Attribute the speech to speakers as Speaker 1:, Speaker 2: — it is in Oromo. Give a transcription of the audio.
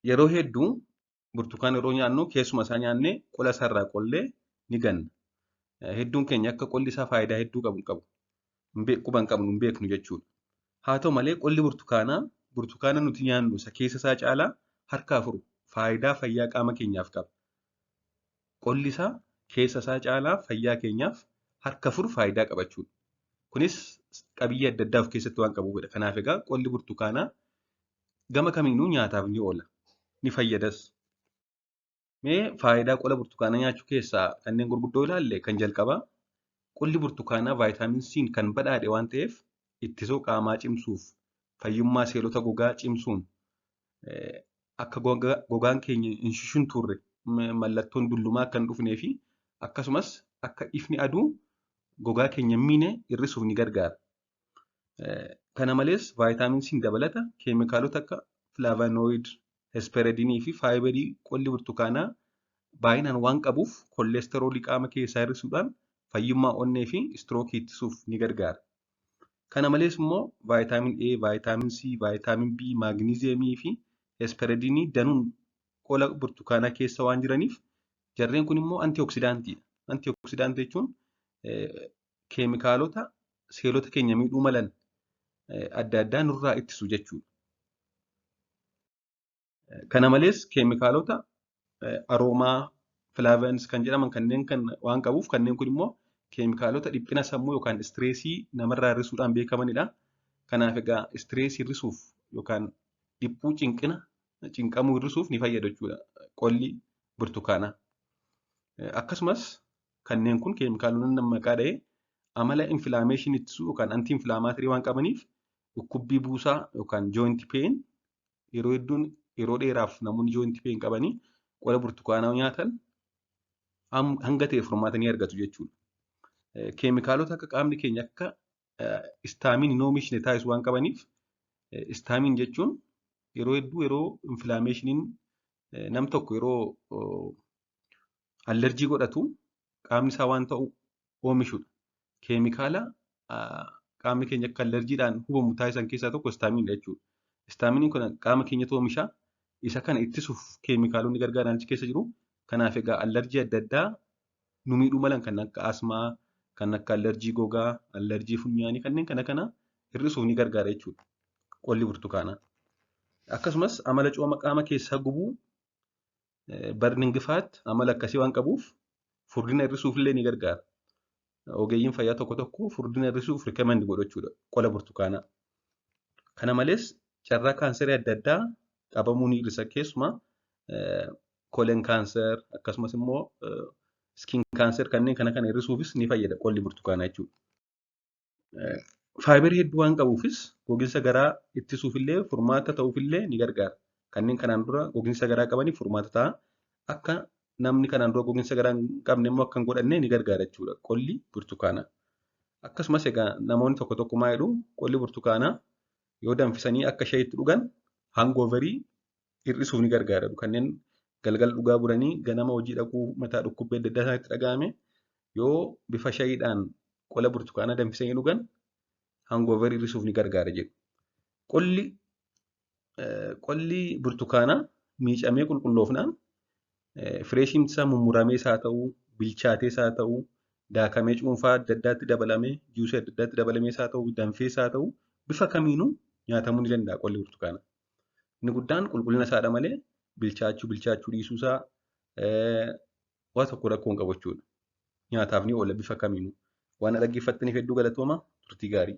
Speaker 1: Yeroo hedduu burtukaana yeroo nyaannu keessuma isaa nyaannee qola isaarraa qollee ni ganna. Hedduun keenya akka qolli isaa faayidaa hedduu qabu hin qabu. Quba hin qabnu, hin beeknu jechuudha. Haa ta'u malee qolli burtukaanaa burtukaana nuti nyaannu isa keessa isaa caalaa harka 4 faayidaa fayyaa qaama keenyaaf qaba. Qolli isaa keessa isaa caalaa fayyaa keenyaaf harka 4 faayidaa qaba jechuudha. Kunis qabiyyee adda addaa of keessatti waan qabuufidha. Kanaaf egaa qolli burtukaanaa gama kamiinuu nyaataaf ni oola. Ni fayyadas. Mee faayidaa qola burtukaanaa nyaachuu keessaa kanneen gurguddoo ilaalle kan jalqabaa qolli burtukaanaa vaayitaamin C'n kan badhaadhe waan ta'eef ittisoo qaamaa cimsuuf, fayyummaa seelota gogaa cimsuun akka gogaan keenya hin shushunturre, mallattoon dullumaa akka hin dhufnee fi akkasumas akka ifni aduu gogaa keenya hin miine hir'isuuf ni gargaara. Kana malees vaayitaamin C'n dabalata keemikaalota akka filaavanoid, hesperidinii fi faayibarii qolli burtukaanaa baay'inaan waan qabuuf kolleesteroolii qaama keessaa hir'isuudhaan fayyummaa onnee fi istirookii ittisuuf ni gargaara. Kana malees immoo vaayitaamin A, vaayitaamin C, vaayitaamin B, maagniziyeemii fi hesperidinii danuun qola burtukaanaa keessa waan jiraniif jarreen kun immoo antioksidaantiidha. Antioksidaantii jechuun keemikaalota seelota keenya miidhuu malan adda addaa nurraa ittisu jechuudha. Kana malees keemikaalota aroomaa, filaavans kan jedhaman kanneen kan waan qabuuf kanneen kun immoo keemikaalota dhiphina sammuu yookaan istireesii namarraa hir'isuudhaan beekamanidha. Kanaaf egaa istireesii hir'isuuf yookaan dhiphuu cinqina cinqamuu hir'isuuf ni fayyada jechuudha qolli burtukaanaa. Akkasumas kanneen kun keemikaalonni maqaa dha'ee amala infilaameeshinii ittisuu yookaan anti inflammatory waan qabaniif dhukkubbii buusaa yookaan joint pain yeroo hedduun yeroo dheeraaf namoonni joint pain qabanii qola burtukaanaa nyaatan hanga ta'e furmaata ni argatu jechuudha. Keemikaalota akka qaamni keenya akka histamine hin oomishne taasisu waan qabaniif, histamine jechuun yeroo hedduu yeroo infilaameeshiniin nam tokko yeroo allerjii godhatu qaamni isaa waan ta'u oomishudha. Keemikaala qaamni keenya akka allerjiidhaan hubamu taasisan keessaa tokko histaamiinidha jechuudha. Histaaminiin kun qaama keenyatu oomisha. Isa kana ittisuuf keemikaalonni gargaaran achi keessa jiru. Kanaaf egaa allerjii adda addaa nu miidhuu malan kan akka asmaa, kan akka allerjii gogaa, allerjii funyaanii kanneen kana kana hir'isuuf ni gargaara jechuudha qolli burtukaanaa. Akkasumas amala cooma qaama keessaa gubuu, burning fat, amala akkasii waan qabuuf furdina hir'isuuf illee ni gargaara. Ogeeyyiin fayyaa tokko tokko furdina hir'isuuf recommend godhu jechuudha qola burtukaanaa. Kana malees carraa kaanserii adda addaa qabamuu ni hir'isa, keessumaa colon cancer akkasumas immoo skin cancer kanneen kana kana hir'isuufis ni fayyada qolli burtukaanaa jechuudha. Faayibarii hedduu waan qabuufis gogiinsa garaa ittisuuf illee furmaata ta'uuf illee ni gargaara. Kanneen kanaan dura gogiinsa garaa qabaniif furmaata ta'a. Akka namni kanaan dura gogiinsa garaa hin qabne immoo akka hin godhanne ni gargaara jechuudha qolli burtukaanaa. Akkasumas egaa namoonni tokko tokko maal jedhu, qolli burtukaanaa yoo danfisanii akka shayiitti dhugan hangoverii hir'isuuf ni gargaara. Kanneen galgala dhugaa bulanii ganama hojii dhaquu mataa dhukkubbii adda addaa isaanitti dhaga'ame yoo bifa shayiidhaan qola burtukaanaa danfisanii dhugan hangoverii hir'isuuf ni gargaara jedhu. Qolli burtukaanaa miicamee qulqulloofnaan freshiin isaa mummuramees haa ta'uu, bilchaatees haa ta'uu, daakamee cuunfaa adda addaatti dabalamee, juusii adda addaatti dabalamees haa ta'uu, danfees haa ta'uu, bifa kamiinuu nyaatamuu ni danda'a qolli burtukaanaa. Inni guddaan qulqullina isaadha malee bilchaachuu bilchaachuu dhiisuu isaa waa tokko rakkoo hin qabu jechuudha. Nyaataaf ni oola bifa kamiinuu. Waan na dhaggeeffattaniif hedduu galatooma, turtii gaarii.